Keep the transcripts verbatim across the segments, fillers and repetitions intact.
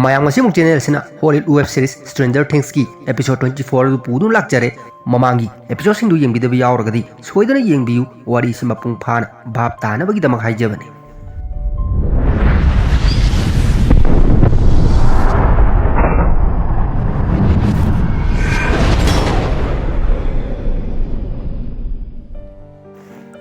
ꯃꯌꯥꯝ, ꯉꯁꯤꯃꯨꯛ ꯆꯦꯅꯦꯜꯁꯤꯅ ꯍꯣꯂꯤꯋꯨꯗ ꯋꯦꯕ ꯁꯤꯔꯤꯁ ꯁ꯭ꯇ꯭ꯔꯦꯟꯖꯔ ꯊꯤꯡꯁꯀꯤ ꯑꯦꯄꯤꯁꯣꯗ ꯇ꯭ꯋꯦꯟꯇꯤ ꯐꯣꯔ ꯑꯗꯨ ꯄꯨꯗꯨꯅ ꯂꯥꯛꯆꯔꯦ꯫ ꯃꯃꯥꯡꯒꯤ ꯑꯦꯄꯤꯁꯣꯗꯁꯤꯡꯗꯨ ꯌꯦꯡꯕꯤꯗꯕ ꯌꯥꯎꯔꯒꯗꯤ ꯁꯣꯏꯗꯅ ꯌꯦꯡꯕꯤꯌꯨ, ꯋꯥꯔꯤꯁꯤ ꯃꯄꯨꯡ ꯐꯥꯅ ꯚꯥꯞ ꯇꯥꯅꯕꯒꯤꯗꯃꯛ ꯍꯥꯏꯖꯕꯅꯤ꯫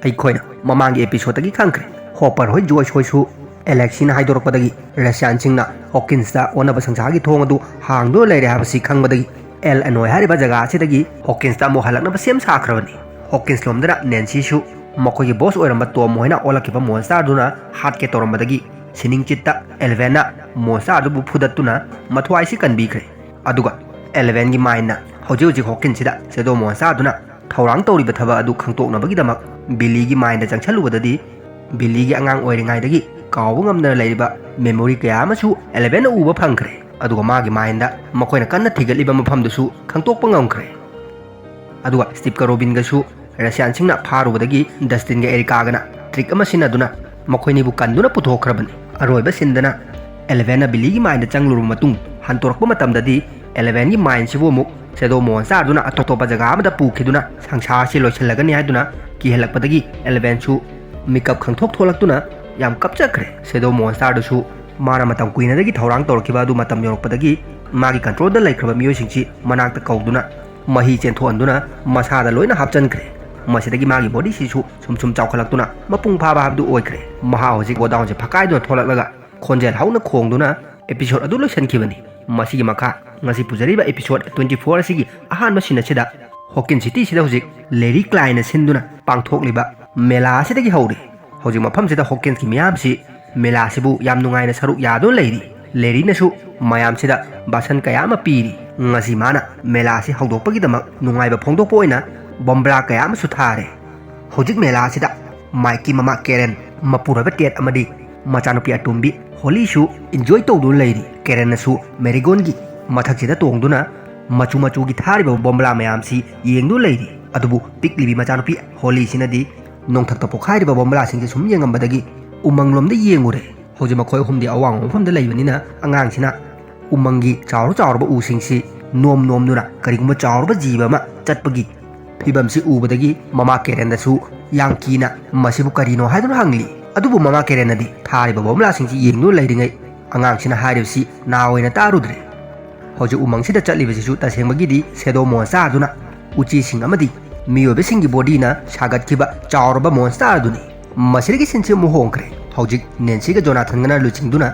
ꯑꯩꯈꯣꯏꯅ ꯃꯃꯥꯡꯒꯤ ꯑꯦꯄꯤꯁꯣꯗꯇꯒꯤ ꯈꯪꯈ꯭ꯔꯦ, ꯍꯣꯄꯔ ꯍꯣꯏ ꯖꯣꯏꯁ ꯍꯣꯏꯁꯨ ꯑꯦꯂꯦꯛꯁꯤꯅ ꯍꯥꯏꯗꯣꯔꯛꯄꯗꯒꯤ ꯔꯁꯤꯌꯥꯟꯁꯤꯡꯅ ꯍꯣꯀꯤꯟꯁꯇ ꯑꯣꯟꯅꯕ ꯁꯪꯁꯥꯔꯒꯤ ꯊꯣꯡ ꯑꯗꯨ ꯍꯥꯡꯗꯨꯅ ꯂꯩꯔꯦ ꯍꯥꯏꯕꯁꯤ ꯈꯪꯕꯗꯒꯤ ꯑꯦꯜ ꯑꯦꯅꯣꯏ ꯍꯥꯏꯔꯤꯕ ꯖꯒꯥ ꯑꯁꯤꯗꯒꯤ ꯍꯣꯀꯤꯟꯁꯇ ꯑꯃꯨꯛ ꯍꯜꯂꯛꯅꯕ ꯁꯦꯝ ꯁꯥꯈ꯭ꯔꯕꯅꯤ꯫ ꯍꯣꯀꯤꯟꯁ ꯂꯣꯝꯗꯅ ꯅꯦꯟꯁꯤꯁꯨ ꯃꯈꯣꯏꯒꯤ ꯕꯣꯁ ꯑꯣꯏꯔꯝꯕ ꯇꯣꯝ ꯍꯣꯏꯅ ꯑꯣꯜꯂꯛꯈꯤꯕ ꯃꯣꯟꯁꯇꯔꯗꯨꯅ ꯍꯥꯠꯀꯦ ꯇꯧꯔꯝꯕꯗꯒꯤ ꯁꯤꯅꯤꯡ ꯆꯤꯠꯇ ꯑꯦꯂꯚꯦꯟꯅ ꯃꯣꯟꯁꯇꯔꯗꯨꯕꯨ ꯐꯨꯗꯠꯇꯨꯅ ꯃꯊ꯭ꯋꯥꯏꯁꯤ ꯀꯟꯕꯤꯈ꯭ꯔꯦ꯫ ꯑꯗꯨꯒ ꯑꯦꯂꯚꯦꯟꯒꯤ ꯃꯥꯏꯟꯅ ꯍꯧꯖꯤꯛ ꯍꯧꯖꯤꯛ ꯍꯣꯀꯤꯟꯁꯤꯗ ꯁꯦꯗꯣ ꯃꯣꯟꯁꯇꯔꯗꯨꯅ ꯊꯧꯔꯥꯡ ꯇꯧꯔꯤꯕ ꯊꯕꯛ ꯑꯗꯨ ꯈꯪꯗꯣꯛꯅꯕꯒꯤꯗꯃꯛ ꯕꯤꯂꯤꯒꯤ ꯃꯥꯏꯟꯗ ꯆꯪꯁꯜꯂꯨꯕꯗꯗꯤ, ꯕꯤꯂꯤꯒꯤ ꯑꯉꯥꯡ ꯑꯣꯏꯔꯤꯉꯩꯗꯒꯤ ꯀꯥꯎꯕ ꯉꯝꯗꯅ ꯂꯩꯔꯤꯕ ꯃꯦꯃꯣꯔꯤ ꯀꯌꯥ ꯑꯃꯁꯨ ꯑꯦꯂꯚꯦꯟꯅ ꯎꯕ ꯐꯪꯈ꯭ꯔꯦ꯫ ꯑꯗꯨꯒ ꯃꯥꯒꯤ ꯃꯥꯏꯟꯗ ꯃꯈꯣꯏꯅ ꯀꯟꯅ ꯊꯤꯒꯠꯂꯤꯕ ꯃꯐꯝꯗꯨꯁꯨ ꯈꯪꯗꯣꯛꯄ ꯉꯝꯈ꯭ꯔꯦ꯫ ꯑꯗꯨꯒ ꯁ꯭ꯇꯤꯞꯀ ꯔꯣꯕꯤꯟꯒꯁꯨ ꯔꯁꯤꯌꯥꯟꯁꯤꯡꯅ ꯐꯥꯔꯨꯕꯗꯒꯤ ꯗꯁꯇꯤꯟꯒ ꯑꯦꯔꯤꯀꯥꯒꯅ ꯇ꯭ꯔꯤꯛ ꯑꯃ ꯁꯤꯖꯤꯟꯅꯗꯨꯅ ꯃꯈꯣꯏꯅꯤꯕꯨ ꯀꯟꯗꯨꯅ ꯄꯨꯊꯣꯛꯈ꯭ꯔꯕꯅꯤ꯫ ꯑꯔꯣꯏꯕ ꯁꯤꯟꯗꯅ ꯑꯦꯂꯚꯦꯟꯅ ꯕꯤꯂꯤꯒꯤ ꯃꯥꯏꯟꯗ ꯆꯪꯂꯨꯔꯕ ꯃꯇꯨꯡ ꯍꯟꯇꯣꯔꯛꯄ ꯃꯇꯝꯗꯗꯤ, ꯑꯦꯂꯚꯦꯟꯒꯤ ꯃꯥꯏꯟꯁꯤꯕꯨ ꯑꯃꯨꯛ ꯁꯦꯗꯣ ꯃꯣꯟꯁꯇꯔꯗꯨꯅ ꯑꯇꯣꯞꯄ ꯖꯒꯥ ꯑꯃꯗ ꯄꯨꯈꯤꯗꯨꯅ ꯁꯪꯁꯥꯔꯁꯤ ꯂꯣꯏꯁꯤꯜꯂꯒꯅꯤ ꯍꯥꯏꯗꯨꯅ ꯀꯤꯍꯜꯂꯛꯄꯗꯒꯤ ꯑꯦꯂꯚꯦꯟꯁꯨ ꯃꯤꯀꯞ ꯈꯪꯊꯣꯛ ꯊꯣꯛꯂꯛꯇꯨꯅ ꯌꯥꯝ ꯀꯞꯆꯈ꯭ꯔꯦ꯫ ꯁꯦꯗꯣ ꯃꯣꯟꯁꯇꯔꯗꯨꯁꯨ ꯃꯥꯅ ꯃꯇꯝ ꯀꯨꯏꯅꯗꯒꯤ ꯊꯧꯔꯥꯡ ꯇꯧꯔꯛꯈꯤꯕ ꯑꯗꯨ ꯃꯇꯝ ꯌꯧꯔꯛꯄꯗꯒꯤ ꯃꯥꯒꯤ ꯀꯟꯇ꯭ꯔꯣꯜꯗ ꯂꯩꯈ꯭ꯔꯕ ꯃꯤꯑꯣꯏꯁꯤꯡꯁꯤ ꯃꯅꯥꯛꯇ ꯀꯧꯗꯨꯅ ꯃꯍꯤ ꯆꯦꯟꯊꯣꯛꯍꯟꯗꯨꯅ ꯃꯁꯥꯗ ꯂꯣꯏꯅ ꯍꯥꯞꯆꯤꯟꯈ꯭ꯔꯦ꯫ ꯃꯁꯤꯗꯒꯤ ꯃꯥꯒꯤ ꯕꯣꯗꯤꯁꯤꯁꯨ ꯁꯨꯝ ꯁꯨꯝ ꯆꯥꯎꯈꯠꯂꯛꯇꯨꯅ ꯃꯄꯨꯡ ꯐꯥꯕ ꯍꯥꯏꯕꯗꯨ ꯑꯣꯏꯈ꯭ꯔꯦ꯫ ꯃꯍꯥꯛ ꯍꯧꯖꯤꯛ ꯒꯣꯗꯥꯎꯟꯁꯦ ꯐꯛꯀꯥꯏꯗꯨꯅ ꯊꯣꯛꯂꯛꯂꯒ ꯈꯣꯟꯖꯦꯜ ꯍꯧꯅ ꯈꯣꯡꯗꯨꯅ ꯑꯦꯄꯤꯁꯣꯗ ꯑꯗꯨ ꯂꯣꯏꯁꯤꯟꯈꯤꯕꯅꯤ꯫ ꯃꯁꯤꯒꯤ ꯃꯈꯥ ꯉꯁꯤ ꯄꯨꯖꯔꯤꯕ ꯑꯦꯄꯤꯁꯣꯗ ꯇ꯭ꯋꯦꯟꯇꯤ ꯐꯣꯔ ꯑꯁꯤꯒꯤ ꯑꯍꯥꯟꯕ ꯁꯤꯟ ꯑꯁꯤꯗ ꯍꯣꯀꯤꯟ ꯁꯤꯇꯤꯁꯤꯗ ꯍꯧꯖꯤꯛ ꯂꯦꯔꯤ ꯀ꯭ꯂꯥꯏꯟꯅ ꯁꯤꯟꯗꯨꯅ ꯄꯥꯡꯊꯣꯛꯂꯤꯕ ꯃꯦꯂꯥ ꯑꯁꯤꯗꯒꯤ ꯍꯧꯔꯤ꯫ ꯍꯧꯖꯤꯛ ꯃꯐꯝꯁꯤꯗ ꯍꯣꯀꯤꯟꯁꯀꯤ ꯃꯤꯌꯥꯝꯁꯤ ꯃꯦꯂꯥꯁꯤꯕꯨ ꯌꯥꯝ ꯅꯨꯡꯉꯥꯏꯅ ꯁꯔꯨꯛ ꯌꯥꯗꯨꯅ ꯂꯩꯔꯤ꯫ ꯂꯦꯔꯤꯅꯁꯨ ꯃꯌꯥꯝꯁꯤꯗ ꯕꯥꯁꯟ ꯀꯌꯥ ꯑꯃ ꯄꯤꯔꯤ꯫ ꯉꯁꯤ ꯃꯥꯅ ꯃꯦꯂꯥꯁꯤ ꯍꯧꯗꯣꯛꯄꯒꯤꯗꯃꯛ ꯅꯨꯡꯉꯥꯏꯕ ꯐꯣꯡꯗꯣꯛꯄ ꯑꯣꯏꯅ ꯕꯣꯝꯕ꯭ꯔꯥ ꯀꯌꯥ ꯑꯃꯁꯨ ꯊꯥꯔꯦ꯫ ꯍꯧꯖꯤꯛ ꯃꯦꯂꯥ ꯑꯁꯤꯗ ꯃꯥꯏꯛꯀꯤ ꯃꯃꯥ ꯀꯦꯔꯦꯟ, ꯃꯄꯨꯔꯣꯏꯕ ꯇꯦꯠ ꯑꯃꯗꯤ ꯃꯆꯥꯅꯨꯄꯤ ꯑꯇꯣꯝꯕꯤ ꯍꯣꯂꯤꯁꯨ ꯏꯟꯖꯣꯏ ꯇꯧꯗꯨꯅ ꯂꯩꯔꯤ꯫ ꯀꯦꯔꯦꯟꯅꯁꯨ ꯃꯦꯔꯤꯒꯣꯟꯒꯤ ꯃꯊꯛꯁꯤꯗ ꯇꯣꯡꯗꯨꯅ ꯃꯆꯨ ꯃꯆꯨꯒꯤ ꯊꯥꯔꯤꯕ ꯕꯣꯝꯕ꯭ꯔꯥ ꯃꯌꯥꯝꯁꯤ ꯌꯦꯡꯗꯨꯅ ꯂꯩꯔꯤ꯫ ꯑꯗꯨꯕꯨ ꯄꯤꯛꯂꯤꯕꯤ ꯃꯆꯥꯅꯨꯄꯤ ꯍꯣꯂꯤꯁꯤꯅꯗꯤ ꯅꯣꯡꯊꯛꯇ ꯄꯣꯈꯥꯏꯔꯤꯕ ꯕꯣꯝꯕ꯭ꯔꯥꯁꯤꯡꯁꯦ ꯁꯨꯝ ꯌꯦꯡꯉꯝꯕꯗꯒꯤ ꯎꯃꯪꯂꯣꯝꯗ ꯌꯦꯡꯉꯨꯔꯦ꯫ ꯍꯧꯖꯤꯛ ꯃꯈꯣꯏ ꯑꯍꯨꯝꯗꯤ ꯑꯋꯥꯡꯕ ꯃꯐꯝꯗ ꯂꯩꯕꯅꯤꯅ ꯑꯉꯥꯡꯁꯤꯅ ꯎꯃꯪꯒꯤ ꯆꯥꯎꯔ ꯆꯥꯎꯔꯕ ꯎꯁꯤꯡꯁꯤ ꯅꯣꯝ ꯅꯣꯝꯗꯨꯅ ꯀꯔꯤꯒꯨꯝꯕ ꯆꯥꯎꯔꯕ ꯖꯤꯕ ꯑꯃ ꯆꯠꯄꯒꯤ ꯐꯤꯕꯝꯁꯤ ꯎꯕꯗꯒꯤ ꯃꯃꯥ ꯀꯦꯔꯦꯟꯗꯁꯨ ꯌꯥꯝ ꯀꯤꯅ ꯃꯁꯤꯕꯨ ꯀꯔꯤꯅꯣ ꯍꯥꯏꯗꯨꯅ ꯍꯪꯂꯤ꯫ ꯑꯗꯨꯕꯨ ꯃꯃꯥ ꯀꯦꯔꯦꯟꯅꯗꯤ ꯊꯥꯔꯤꯕ ꯕꯣꯝꯕ꯭ꯂꯥꯁꯤꯡꯁꯤ ꯌꯦꯡꯗꯨꯅ ꯂꯩꯔꯤꯉꯩ ꯑꯉꯥꯡꯁꯤꯅ ꯍꯥꯏꯔꯤꯕꯁꯤ ꯅꯥ ꯑꯣꯏꯅ ꯇꯥꯔꯨꯗ꯭ꯔꯦ꯫ ꯍꯧꯖꯤꯛ ꯎꯃꯪꯁꯤꯗ ꯆꯠꯂꯤꯕꯁꯤꯁꯨ ꯇꯁꯦꯡꯕꯒꯤꯗꯤ ꯁꯦꯗꯣ ꯃꯣꯟꯁꯇꯥꯔꯗꯨꯅ ꯎꯆꯤꯁꯤꯡ ꯑꯃꯗꯤ ꯃꯤꯑꯣꯏꯕꯁꯤꯡꯒꯤ ꯕꯣꯗꯤꯅ ꯁꯥꯒꯠꯈꯤꯕ ꯆꯥꯎꯔꯕ ꯃꯣꯟꯁꯇꯥꯔ ꯑꯗꯨꯅꯤ꯫ ꯃꯁꯤꯗꯒꯤ ꯁꯤꯟꯁꯤ ꯑꯃꯨꯛ ꯍꯣꯡꯈ꯭ꯔꯦ꯫ ꯍꯧꯖꯤꯛ ꯅꯦꯟꯁꯤꯒ ꯖꯣꯅꯥꯊꯟꯒꯅ ꯂꯨꯆꯤꯡꯗꯨꯅ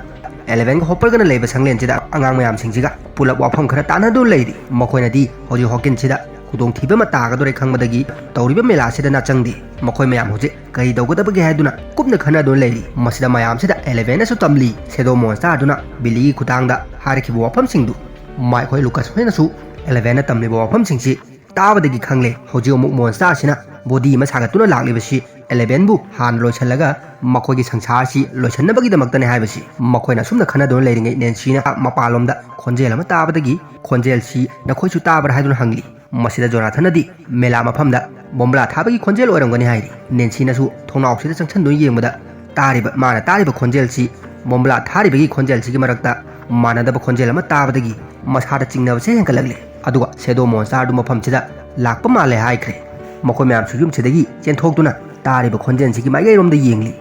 ꯑꯦꯂꯦꯚꯦꯟꯒ ꯍꯣꯄꯔꯒꯅ ꯂꯩꯕ ꯁꯪꯂꯦꯟꯁꯤꯗ ꯑꯉꯥꯡ ꯃꯌꯥꯝꯁꯤꯡꯁꯤꯒ ꯄꯨꯂꯞ ꯋꯥꯐꯝ ꯈꯔ ꯇꯥꯟꯅꯗꯨꯅ ꯂꯩꯔꯤ꯫ ꯃꯈꯣꯏꯅꯗꯤ ꯍꯧꯖꯤꯛ ꯍꯣꯀꯤꯟꯁꯤꯗ ꯈꯨꯗꯣꯡꯊꯤꯕ ꯑꯃ ꯇꯥꯒꯗꯧꯔꯦ ꯈꯪꯕꯗꯒꯤ ꯇꯧꯔꯤꯕ ꯃꯦꯂꯥꯁꯤꯗ ꯅꯥꯆꯪꯗꯦ꯫ ꯃꯈꯣꯏ ꯃꯌꯥꯝ ꯍꯧꯖꯤꯛ ꯀꯔꯤ ꯇꯧꯒꯗꯕꯒꯦ ꯍꯥꯏꯗꯨꯅ ꯀꯨꯞꯅ ꯈꯟꯅꯗꯨꯅ ꯂꯩꯔꯤ꯫ ꯃꯁꯤꯗ ꯃꯌꯥꯝꯁꯤꯗ ꯑꯦꯂꯦꯚꯦꯟꯅꯁꯨ ꯇꯝꯂꯤ ꯁꯦꯗꯣ ꯃꯣꯟꯁꯇꯥꯔꯗꯨꯅ ꯕꯤꯂꯤꯒꯤ ꯈꯨꯊꯥꯡꯗ ꯍꯥꯏꯔꯛꯈꯤꯕ ꯋꯥꯐꯝꯁꯤꯡꯗꯨ꯫ ꯃꯥꯏꯛ ꯍꯣꯏ ꯂꯨꯀꯁ ꯍꯣꯏꯅꯁꯨ ꯑꯦꯂꯦꯚꯦꯟꯅ ꯇꯝꯂꯤꯕ ꯋꯥꯐꯝꯁꯤꯡꯁꯤ ꯇꯥꯕꯗꯒꯤ ꯈꯪꯂꯦ꯫ ꯍꯧꯖꯤꯛ ꯑꯃꯨꯛ ꯃꯣꯟꯁꯇꯥꯔꯁꯤꯅ ꯕꯣꯗꯤ ꯑꯃ ꯁꯥꯒꯠꯇꯨꯅ ꯂꯥꯛꯂꯤꯕꯁꯤ ꯑꯦꯂꯦꯚꯦꯟꯕꯨ ꯍꯥꯟꯅ ꯂꯣꯏꯁꯤꯜꯂꯒ ꯃꯈꯣꯏꯒꯤ ꯁꯪꯁꯥꯔꯁꯤ ꯂꯣꯏꯁꯤꯟꯅꯕꯒꯤꯗꯃꯛꯇꯅꯤ ꯍꯥꯏꯕꯁꯤ꯫ ꯃꯈꯣꯏꯅ ꯑꯁꯨꯝꯅ ꯈꯟꯅꯗꯨꯅ ꯂꯩꯔꯤꯉꯩ ꯅꯦꯟꯁꯤꯅ ꯃꯄꯥꯟꯂꯣꯝꯗ ꯈꯣꯟꯖꯦꯜ ꯑꯃ ꯇꯥꯕꯗꯒꯤ, "ꯈꯣꯟꯖꯦꯜꯁꯤ ꯅꯈꯣꯏꯁꯨ ꯇꯥꯕ꯭ꯔꯥ?" ꯍꯥꯏꯗꯨꯅ ꯍꯪꯂꯤ꯫ ꯃꯁꯤꯗ ꯖꯣꯅꯥꯊꯟꯅꯗꯤ ꯃꯦꯂꯥ ꯃꯐꯝꯗ ꯕꯣꯝꯕ꯭ꯂꯥ ꯊꯥꯕꯒꯤ ꯈꯣꯟꯖꯦꯜ ꯑꯣꯏꯔꯝꯒꯅꯤ ꯍꯥꯏꯔꯤ꯫ ꯅꯦꯟꯁꯤꯅꯁꯨ ꯊꯣꯡꯅꯥꯎꯁꯤꯗ ꯆꯪꯁꯤꯟꯗꯨꯅ ꯌꯦꯡꯕꯗ ꯇꯥꯔꯤꯕ, ꯃꯥꯅ ꯇꯥꯔꯤꯕ ꯈꯣꯟꯖꯦꯜꯁꯤ ꯕꯣꯝꯕ꯭ꯂꯥ ꯊꯥꯔꯤꯕꯒꯤ ꯈꯣꯟꯖꯦꯜꯁꯤꯒꯤ ꯃꯔꯛꯇ ꯃꯥꯟꯅꯗꯕ ꯈꯣꯟꯖꯦꯜ ꯑꯃ ꯇꯥꯕꯗꯒꯤ ꯃꯁꯥꯗ ꯆꯤꯡꯅꯕꯁꯦ ꯍꯦꯟꯒꯠꯂꯛꯂꯦ꯫ ꯑꯗꯨꯒ ꯁꯦꯗꯣ ꯃꯣꯟꯁꯇꯥꯔꯗꯨ ꯃꯐꯝꯁꯤꯗ ꯂꯥꯛꯄ ꯃꯥꯜꯂꯦ ꯍꯥꯏꯈ꯭ꯔꯦ꯫ ꯃꯈꯣꯏ ꯃꯌꯥꯝꯁꯨ ꯌꯨꯝꯁꯤꯗꯒꯤ ꯆꯦꯟꯊꯣꯛꯇꯨꯅ ꯇꯥꯔꯤꯕ ꯈꯣꯟꯖꯦꯜꯁꯤꯒꯤ ꯃꯥꯏꯀꯩꯔꯣꯝꯗ ꯌꯦꯡꯂꯤ꯫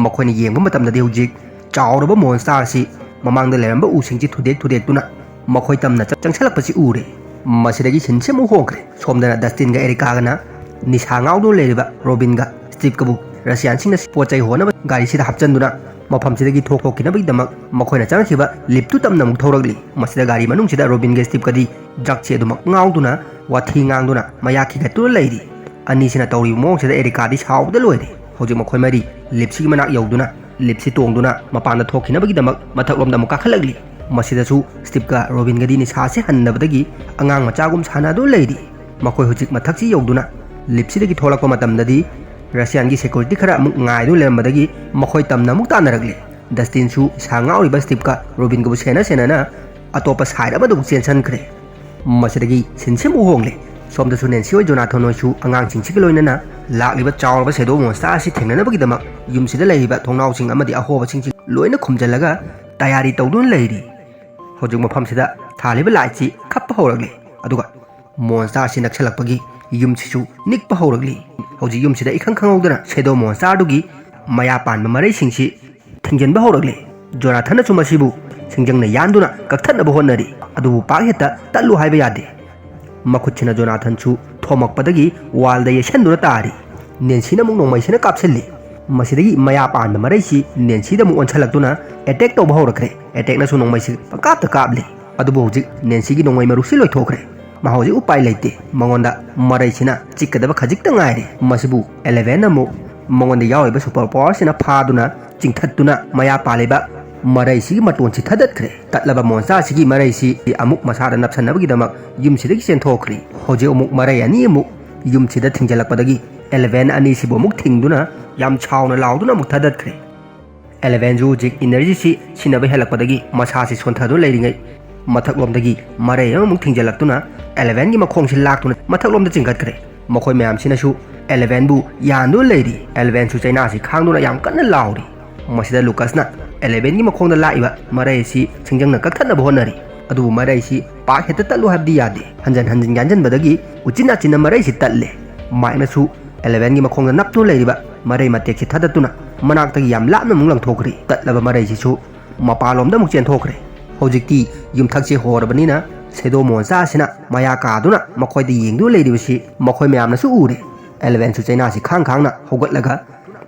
ꯃꯈꯣꯏꯅ ꯌꯦꯡꯕ ꯃꯇꯝꯗꯗꯤ ꯍꯧꯖꯤꯛ ꯆꯥꯎꯔꯕ ꯃꯣꯟꯁꯇꯥꯔꯁꯤ ꯃꯃꯥꯡꯗ ꯂꯩꯔꯝꯕ ꯎꯁꯤꯡꯁꯤ ꯊꯨꯗꯦꯛ ꯊꯨꯗꯦꯛꯇꯨꯅ ꯃꯈꯣꯏ ꯇꯝꯅ ꯆꯪ-, ꯆꯪꯁꯤꯜꯂꯛꯄꯁꯤ ꯎꯔꯦ꯫ ꯃꯁꯤꯗꯒꯤ ꯁꯤꯟꯁꯤ ꯑꯃꯨꯛ ꯍꯣꯡꯈ꯭ꯔꯦ꯫ ꯁꯣꯝꯗꯅ ꯗꯁꯇꯤꯟꯒ ꯑꯦꯔꯤꯀꯥꯒꯅ ꯅꯤꯁꯥ ꯉꯥꯎꯗꯨꯅ ꯂꯩꯔꯤꯕ ꯔꯣꯕꯤꯟꯒ ꯁ꯭ꯇꯤꯞꯀꯕꯨ ꯔꯁꯤꯌꯥꯟꯁꯤꯡꯅ ꯄꯣꯠ ꯆꯩ ꯍꯣꯟꯅꯕ ꯒꯥꯔꯤꯁꯤꯗ ꯍꯥꯞꯆꯤꯟꯗꯨꯅ ꯃꯐꯝꯁꯤꯗꯒꯤ ꯊꯣꯛ-, ꯊꯣꯛꯈꯤꯅꯕꯒꯤꯗꯃꯛ ꯃꯈꯣꯏꯅ ꯆꯪꯈꯤꯕ ꯂꯤꯞꯇꯨ ꯇꯝꯅ ꯑꯃꯨꯛ ꯊꯧꯔꯛꯂꯤ꯫ ꯃꯁꯤꯗ ꯒꯥꯔꯤ ꯃꯅꯨꯡꯁꯤꯗ ꯔꯣꯕꯤꯟꯒ ꯁ꯭ꯇꯤꯞꯀꯗꯤ ꯗ꯭ꯔꯛꯁꯤ ꯑꯗꯨꯃꯛ ꯉꯥꯎꯗꯨꯅ, ꯋꯥꯊꯤ ꯉꯥꯡꯗꯨꯅ ꯃꯌꯥ ꯈꯤꯒꯠꯇꯨꯅ ꯂꯩꯔꯤ꯫ ꯑꯅꯤꯁꯤꯅ ꯇꯧꯔꯤꯕ ꯃꯑꯣꯡꯁꯤꯗ ꯑꯦꯔꯤꯀꯥꯗꯤ ꯁꯥꯎꯕꯗ ꯂꯣꯏꯔꯦ꯫ ꯍꯧꯖꯤꯛ ꯃꯈꯣꯏ ꯃꯔꯤ ꯂꯤꯞꯁꯤꯒꯤ ꯃꯅꯥꯛ ꯌꯧꯗꯨꯅ ꯂꯤꯞꯁꯤ ꯇꯣꯡꯗꯨꯅ ꯃꯄꯥꯟꯗ ꯊꯣꯛꯈꯤꯅꯕꯒꯤꯗꯃꯛ ꯃꯊꯛꯂꯣꯝꯗ ꯑꯃꯨꯛ ꯀꯥꯈꯠꯂꯛꯂꯤ꯫ ꯃꯁꯤꯗꯁꯨ ꯁ꯭ꯇꯤꯞꯀ ꯔꯣꯕꯤꯟꯒꯗꯤ ꯅꯤꯁꯥꯁꯦ ꯍꯟꯗꯕꯗꯒꯤ ꯑꯉꯥꯡ ꯃꯆꯥꯒꯨꯝ ꯁꯥꯟꯅꯗꯨꯅ ꯂꯩꯔꯤ꯫ ꯃꯈꯣꯏ ꯍꯧꯖꯤꯛ ꯃꯊꯛꯁꯤ ꯌꯧꯗꯨꯅ ꯂꯤꯞꯁꯤꯗꯒꯤ ꯊꯣꯛꯂꯛꯄ ꯃꯇꯝꯗꯗꯤ ꯔꯁꯤꯌꯥꯟꯒꯤ ꯁꯦꯀ꯭ꯌꯨꯔꯤꯇꯤ ꯈꯔ ꯑꯃꯨꯛ ꯉꯥꯏꯗꯨꯅ ꯂꯩꯔꯝꯕꯗꯒꯤ ꯃꯈꯣꯏ ꯇꯝꯅ ꯑꯃꯨꯛ ꯇꯥꯟꯅꯔꯛꯂꯤ꯫ ꯗꯁꯇꯤꯟꯁꯨ ꯏꯁꯥ ꯉꯥꯎꯔꯤꯕ ꯁ꯭ꯇꯤꯞꯀ ꯔꯣꯕꯤꯟꯒꯕꯨ ꯁꯦꯟꯅ ꯁꯦꯟꯅꯅ ꯑꯇꯣꯞꯄ ꯁꯥꯏꯠ ꯑꯃꯗ ꯑꯃꯨꯛ ꯆꯦꯟꯁꯤꯟꯈ꯭ꯔꯦ꯫ ꯃꯁꯤꯗꯒꯤ ꯁꯤꯟꯁꯤ ꯑꯃꯨꯛ ꯍꯣꯡꯂꯦ꯫ ꯁꯣꯝꯗꯁꯨ ꯅꯦꯟꯁꯤ ꯍꯣꯏ ꯖꯣꯅꯥꯊꯟ ꯍꯣꯏꯁꯨ ꯑꯉꯥꯡꯁꯤꯡꯁꯤꯒ ꯂꯣꯏꯅꯅ ꯂꯥꯛꯂꯤꯕ ꯆꯥꯎꯔꯕ ꯁꯦꯗꯣ ꯃꯣꯟꯁꯇꯥꯔ ꯑꯁꯤ ꯊꯦꯡꯅꯅꯕꯒꯤꯗꯃꯛ ꯌꯨꯝꯁꯤꯗ ꯂꯩꯔꯤꯕ ꯊꯣꯡꯅꯥꯎꯁꯤꯡ ꯑꯃꯗꯤ ꯑꯍꯣꯕꯁꯤꯡꯁꯤ ꯂꯣꯏꯅ ꯈꯨꯝꯖꯤꯜꯂꯒ ꯇꯌꯥꯔꯤ ꯇꯧꯗꯨꯅ ꯂꯩꯔꯤ꯫ ꯍꯧꯖꯤꯛ ꯃꯐꯝꯁꯤꯗ ꯊꯥꯜꯂꯤꯕ ꯂꯥꯏꯠꯁꯤ ꯈꯞꯄ ꯍꯧꯔꯛꯂꯤ꯫ ꯑꯗꯨꯒ ꯃꯣꯟꯁꯇꯔꯁꯤ ꯅꯛꯁꯜꯂꯛꯄꯒꯤ ꯌꯨꯝꯁꯤꯁꯨ ꯅꯤꯛꯄ ꯍꯧꯔꯛꯂꯤ꯫ ꯍꯧꯖꯤꯛ ꯌꯨꯝꯁꯤꯗ ꯏꯈꯪ ꯈꯪꯍꯧꯗꯅ ꯁꯦꯗꯣ ꯃꯣꯟꯁꯇꯔꯗꯨꯒꯤ ꯃꯌꯥ ꯄꯥꯟꯕ ꯃꯔꯩꯁꯤꯡꯁꯤ ꯊꯤꯡꯖꯤꯟꯕ ꯍꯧꯔꯛꯂꯤ꯫ ꯖꯣꯅꯥꯊꯟꯅꯁꯨ ꯃꯁꯤꯕꯨ ꯁꯤꯡꯖꯪꯅ ꯌꯥꯟꯗꯨꯅ ꯀꯛꯊꯠꯅꯕ ꯍꯣꯠꯅꯔꯤ꯫ ꯑꯗꯨꯕꯨ ꯄꯥꯛ ꯍꯦꯛꯇ ꯇꯠꯂꯨ ꯍꯥꯏꯕ ꯌꯥꯗꯦ꯫ ꯃꯈꯨꯠꯁꯤꯅ ꯖꯣꯅꯥꯊꯟꯁꯨ ꯊꯣꯝꯃꯛꯄꯗꯒꯤ ꯋꯥꯜꯗ ꯌꯩꯁꯟꯗꯨꯅ ꯇꯥꯔꯤ꯫ ꯅꯦꯟꯁꯤꯅ ꯑꯃꯨꯛ ꯅꯣꯡꯃꯩꯁꯤꯅ ꯀꯥꯞꯁꯤꯜꯂꯤ꯫ ꯃꯁꯤꯗꯒꯤ ꯃꯌꯥ ꯄꯥꯟꯕ ꯃꯔꯩꯁꯤ ꯅꯦꯟꯁꯤꯗ ꯑꯃꯨꯛ ꯑꯣꯟꯁꯤꯜꯂꯛꯇꯨꯅ ꯑꯦꯇꯦꯛ ꯇꯧꯕ ꯍꯧꯔꯛꯈ꯭ꯔꯦ꯫ ꯑꯦꯇꯦꯛꯅꯁꯨ ꯅꯣꯡꯃꯩꯁꯤ ꯄꯪꯀꯥꯞꯇ ꯀꯥꯞꯂꯤ꯫ ꯑꯗꯨꯕꯨ ꯍꯧꯖꯤꯛ ꯅꯦꯟꯁꯤꯒꯤ ꯅꯣꯡꯃꯩ ꯃꯔꯨꯁꯤ ꯂꯣꯏꯊꯣꯛꯈ꯭ꯔꯦ꯫ ꯃꯥ ꯍꯧꯖꯤꯛ ꯎꯄꯥꯏ ꯂꯩꯇꯦ꯫ ꯃꯉꯣꯟꯗ ꯃꯔꯩꯁꯤꯅ ꯆꯤꯛꯀꯗꯕ ꯈꯖꯤꯛꯇ ꯉꯥꯏꯔꯦ꯫ ꯃꯁꯤꯕꯨ ꯑꯦꯂꯦꯚꯦꯟꯅ ꯑꯃꯨꯛ ꯃꯉꯣꯟꯗ ꯌꯥꯎꯔꯤꯕ ꯁꯨꯄꯔ ꯄꯋꯥꯔꯁꯤꯅ ꯐꯥꯗꯨꯅ ꯆꯤꯡꯊꯠꯇꯨꯅ ꯃꯌꯥ ꯄꯥꯜꯂꯤꯕ ꯃꯔꯩꯁꯤꯒꯤ ꯃꯇꯣꯟꯁꯤ ꯊꯥꯗꯠꯈ꯭ꯔꯦ꯫ ꯇꯠꯂꯕ ꯃꯣꯟꯁꯇꯔꯁꯤꯒꯤ ꯃꯔꯩꯁꯤ ꯑꯃꯨꯛ ꯃꯁꯥꯗ ꯅꯞꯁꯟꯅꯕꯒꯤꯗꯃꯛ ꯌꯨꯝꯁꯤꯗꯒꯤ ꯆꯦꯟꯊꯣꯛꯈ꯭ꯔꯦ꯫ ꯍꯧꯖꯤꯛ ꯑꯃꯨꯛ ꯃꯔꯩ ꯑꯅꯤ ꯑꯃꯨꯛ ꯌꯨꯝꯁꯤꯗ ꯊꯤꯡꯖꯤꯜꯂꯛꯄꯗꯒꯤ ꯑꯦꯂꯦꯚꯦꯟ ꯑꯅꯤꯁꯤꯕꯨ ꯑꯃꯨꯛ ꯊꯤꯡꯗꯨꯅ ꯌꯥꯝ ꯁꯥꯎꯅ ꯂꯥꯎꯗꯨꯅ ꯑꯃꯨꯛ ꯊꯥꯗꯠꯈ꯭ꯔꯦ꯫ ꯑꯦꯂꯦꯚꯦꯟꯁꯨ ꯍꯧꯖꯤꯛ ꯏꯅꯔꯖꯤꯁꯤ ꯁꯤꯖꯤꯟꯅꯕ ꯍꯦꯜꯂꯛꯄꯗꯒꯤ ꯃꯁꯥꯁꯤ ꯁꯣꯟꯊꯗꯨꯅ ꯂꯩꯔꯤꯉꯩ ꯃꯊꯛꯂꯣꯝꯗꯒꯤ ꯃꯔꯩ ꯑꯃꯃꯨꯛ ꯊꯤꯡꯖꯤꯜꯂꯛꯇꯨꯅ ꯑꯦꯂꯦꯚꯦꯟꯒꯤ ꯃꯈꯣꯡꯁꯤ ꯂꯥꯛꯇꯨꯅ ꯃꯊꯛꯂꯣꯝꯗ ꯆꯤꯡꯈꯠꯈ꯭ꯔꯦ꯫ ꯃꯈꯣꯏ ꯃꯌꯥꯝꯁꯤꯅꯁꯨ ꯑꯦꯂꯦꯚꯦꯟꯕꯨ ꯌꯥꯟꯗꯨꯅ ꯂꯩꯔꯤ꯫ ꯑꯦꯂꯦꯚꯦꯟꯁꯨ ꯆꯩꯅꯥꯁꯤ ꯈꯥꯡꯗꯨꯅ ꯌꯥꯝ ꯀꯟꯅ ꯂꯥꯎꯔꯤ꯫ ꯃꯁꯤꯗ ꯂꯨꯀꯁꯅ ꯑꯦꯂꯦꯚꯦꯟꯒꯤ ꯃꯈꯣꯡꯗ ꯂꯥꯛꯏꯕ ꯃꯔꯩ ꯑꯁꯤ ꯁꯤꯡꯖꯪꯅ ꯀꯛꯊꯠꯅꯕ ꯍꯣꯠꯅꯔꯤ꯫ ꯑꯗꯨꯕꯨ ꯃꯔꯩꯁꯤ ꯄꯥꯛ ꯍꯦꯛꯇ ꯇꯠꯂꯨ ꯍꯥꯏꯕꯗꯤ ꯌꯥꯗꯦ꯫ ꯍꯟꯖꯟ ꯍꯟꯖꯤꯟ ꯌꯥꯟꯖꯟꯕꯗꯒꯤ ꯎꯆꯤꯟ ꯅꯥꯆꯤꯟꯅ ꯃꯔꯩꯁꯤ ꯇꯠꯂꯦ꯫ ꯃꯥꯏꯛꯅꯁꯨ ꯑꯦꯂꯦꯚꯦꯟꯒꯤ ꯃꯈꯣꯡꯗ ꯅꯞꯇꯨꯅ ꯂꯩꯔꯤꯕ ꯃꯔꯩ ꯃꯇꯦꯛꯁꯤ ꯊꯥꯗꯠꯇꯨꯅ ꯃꯅꯥꯛꯇꯒꯤ ꯌꯥꯝ ꯂꯥꯞꯅ ꯑꯃꯨꯛ ꯂꯪꯊꯣꯛꯈ꯭ꯔꯦ꯫ ꯇꯠꯂꯕ ꯃꯔꯩꯁꯤꯁꯨ ꯃꯄꯥꯟꯂꯣꯝꯗ ꯑꯃꯨꯛ ꯆꯦꯟꯊꯣꯛꯈ꯭ꯔꯦ꯫ ꯍꯧꯖꯤꯛꯇꯤ ꯌꯨꯝꯊꯛꯁꯦ ꯍꯣꯔꯕꯅꯤꯅ ꯁꯦꯗꯣ ꯃꯣꯟꯁꯇꯔꯁꯤꯅ ꯃꯌꯥ ꯀꯥꯗꯨꯅ ꯃꯈꯣꯏꯗ ꯌꯦꯡꯗꯨꯅ ꯂꯩꯔꯤꯕꯁꯤ ꯃꯈꯣꯏ ꯃꯌꯥꯝꯅꯁꯨ ꯎꯔꯦ꯫ ꯑꯦꯂꯦꯚꯦꯟꯁꯨ ꯆꯩꯅꯥꯁꯤ ꯈꯥꯡ ꯈꯥꯡꯅ ꯍꯧꯒꯠꯂꯒ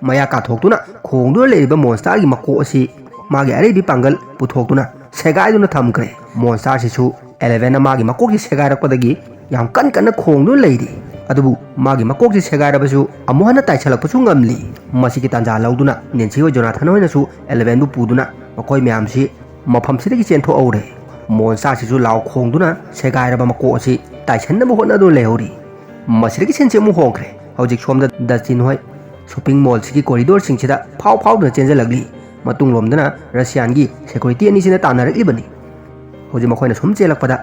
ꯃꯌꯥ ꯀꯥꯊꯣꯛꯇꯨꯅ ꯈꯣꯡꯗꯨꯅ ꯂꯩꯔꯤꯕ ꯃꯣꯟꯁꯇꯔꯒꯤ ꯃꯀꯣꯛ ꯑꯁꯤ ꯃꯥꯒꯤ ꯑꯔꯩꯕꯤ ꯄꯥꯡꯒꯜ ꯄꯨꯊꯣꯛꯇꯨꯅ ꯁꯦꯒꯥꯏꯗꯨꯅ ꯊꯝꯈ꯭ꯔꯦ꯫ ꯃꯣꯟꯁꯇꯔꯁꯤꯁꯨ ꯑꯦꯂꯦꯚꯦꯟꯅ ꯃꯥꯒꯤ ꯃꯀꯣꯛꯁꯤ ꯁꯦꯒꯥꯏꯔꯛꯄꯗꯒꯤ ꯌꯥꯝ ꯀꯟ ꯀꯟꯅ ꯈꯣꯡꯗꯨꯅ ꯂꯩꯔꯤ꯫ ꯑꯗꯨꯕꯨ ꯃꯥꯒꯤ ꯃꯀꯣꯛꯁꯤ ꯁꯦꯒꯥꯏꯔꯕꯁꯨ ꯑꯃꯨꯛ ꯍꯟꯅ ꯇꯥꯏꯁꯜꯂꯛꯄꯁꯨ ꯉꯝꯂꯤ꯫ ꯃꯁꯤꯒꯤ ꯇꯥꯟꯖꯥ ꯂꯧꯗꯨꯅ ꯅꯦꯟꯁꯤ ꯍꯣꯏ ꯖꯣꯅꯥꯊꯟ ꯍꯣꯏꯅꯁꯨ ꯑꯦꯂꯦꯚꯦꯟꯕꯨ ꯄꯨꯗꯨꯅ ꯃꯈꯣꯏ ꯃꯌꯥꯝꯁꯤ ꯃꯐꯝꯁꯤꯗꯒꯤ ꯆꯦꯟꯊꯣꯛꯍꯧꯔꯦ꯫ ꯃꯣꯟꯁꯇꯔꯁꯤꯁꯨ ꯂꯥꯎ ꯈꯣꯡꯗꯨꯅ ꯁꯦꯒꯥꯏꯔꯕ ꯃꯀꯣꯛ ꯑꯁꯤ ꯇꯥꯏꯁꯟꯅꯕ ꯍꯣꯠꯅꯗꯨꯅ ꯂꯩꯍꯧꯔꯤ꯫ ꯃꯁꯤꯗꯒꯤ ꯁꯤꯟꯁꯤ ꯑꯃꯨꯛ ꯍꯣꯡꯈ꯭ꯔꯦ꯫ ꯍꯧꯖꯤꯛ ꯁꯣꯝꯗ ꯗꯁꯇꯤꯟ ꯍꯣꯏ ꯁꯣꯄꯤꯡ ꯃꯣꯜꯁꯤꯒꯤ ꯀꯣꯔꯤꯗꯣꯔꯁꯤꯡꯁꯤꯗ ꯐꯥꯎ ꯐꯥꯎꯗꯨꯅ ꯆꯦꯟꯖꯜꯂꯛꯂꯤ꯫ ꯃꯇꯨꯡꯂꯣꯝꯗꯅ ꯔꯁꯤꯌꯥꯟꯒꯤ ꯁꯦꯀ꯭ꯌꯨꯔꯤꯇꯤ ꯑꯅꯤꯁꯤꯅ ꯇꯥꯟꯅꯔꯛꯂꯤꯕꯅꯤ꯫ ꯍꯧꯖꯤꯛ ꯃꯈꯣꯏꯅ ꯁꯨꯝ ꯆꯦꯜꯂꯛꯄꯗ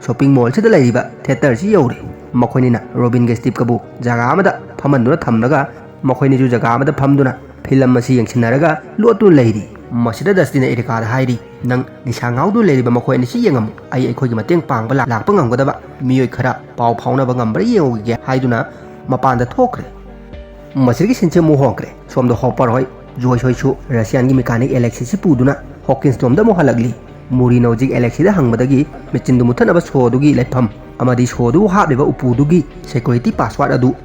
ꯁꯣꯄꯤꯡ ꯃꯣꯜꯁꯤꯗ ꯂꯩꯔꯤꯕ ꯊꯤꯌꯦꯇꯔꯁꯤ ꯌꯧꯔꯦ꯫ ꯃꯈꯣꯏꯅꯤꯅ ꯔꯣꯕꯤꯟꯒ ꯁ꯭ꯇꯤꯞꯀꯕꯨ ꯖꯒꯥ ꯑꯃꯗ ꯐꯝꯍꯟꯗꯨꯅ ꯊꯝꯂꯒ ꯃꯈꯣꯏꯅꯤꯁꯨ ꯖꯒꯥ ꯑꯃꯗ ꯐꯝꯗꯨꯅ ꯐꯤꯂꯝ ꯑꯁꯤ ꯌꯦꯡꯁꯤꯟꯅꯔꯒ ꯂꯣꯠꯇꯨꯅ ꯂꯩꯔꯤ꯫ ꯃꯁꯤꯗ ꯗꯁꯇꯤꯟꯅ ꯑꯦꯔꯤꯀꯥꯗ ꯍꯥꯏꯔꯤ, "ꯅꯪ ꯅꯤꯁꯥ ꯉꯥꯎꯗꯨꯅ ꯂꯩꯔꯤꯕ ꯃꯈꯣꯏ ꯑꯅꯤꯁꯤ ꯌꯦꯡꯉꯝꯃꯨ, ꯑꯩ ꯑꯩꯈꯣꯏꯒꯤ ꯃꯇꯦꯡ ꯄꯥꯡꯕ ꯂꯥꯛꯄ ꯉꯝꯒꯗꯕ ꯃꯤꯑꯣꯏ ꯈꯔ ꯄꯥꯎ ꯐꯥꯎꯅꯕ ꯉꯝꯕ꯭ꯔꯥ ꯌꯦꯡꯉꯨꯈꯤꯒꯦ" ꯍꯥꯏꯗꯨꯅ ꯃꯄꯥꯟꯗ ꯊꯣꯛꯈ꯭ꯔꯦ꯫ ꯃꯁꯤꯗꯒꯤ ꯁꯤꯟꯁꯦ ꯑꯃꯨꯛ ꯍꯣꯡꯈ꯭ꯔꯦ꯫ ꯁꯣꯝꯗ ꯍꯣꯄꯔ ꯍꯣꯏ, ꯖꯣꯏꯁ ꯍꯣꯏꯁꯨ ꯔꯁꯤꯌꯥꯟꯒꯤ ꯃꯦꯀꯥꯅꯤꯛ ꯑꯦꯂꯦꯛꯁꯤꯁꯁꯤ ꯄꯨꯗꯨꯅ ꯍꯣꯀꯤꯟꯁ ꯔꯣꯝꯗ ꯑꯃꯨꯛ ꯍꯜꯂꯛꯂꯤ꯫ ꯃꯨꯔꯤꯅ ꯍꯧꯖꯤꯛ ꯑꯦꯂꯦꯛꯁꯤꯗ ꯍꯪꯕꯗꯒꯤ ꯃꯦꯆꯤꯟꯗꯨ ꯃꯨꯠꯊꯠꯅꯕ ꯁꯣ ꯑꯗꯨꯒꯤ ꯂꯩꯐꯝ ꯑꯃꯗꯤ ꯁꯣ ꯑꯗꯨ ꯍꯥꯞꯂꯤꯕ ꯎꯄꯨꯗꯨꯒꯤ ꯁꯦꯀ꯭ꯌꯨꯔꯤꯇꯤ ꯄꯥꯁꯋꯥꯔꯗ ꯑꯗꯨ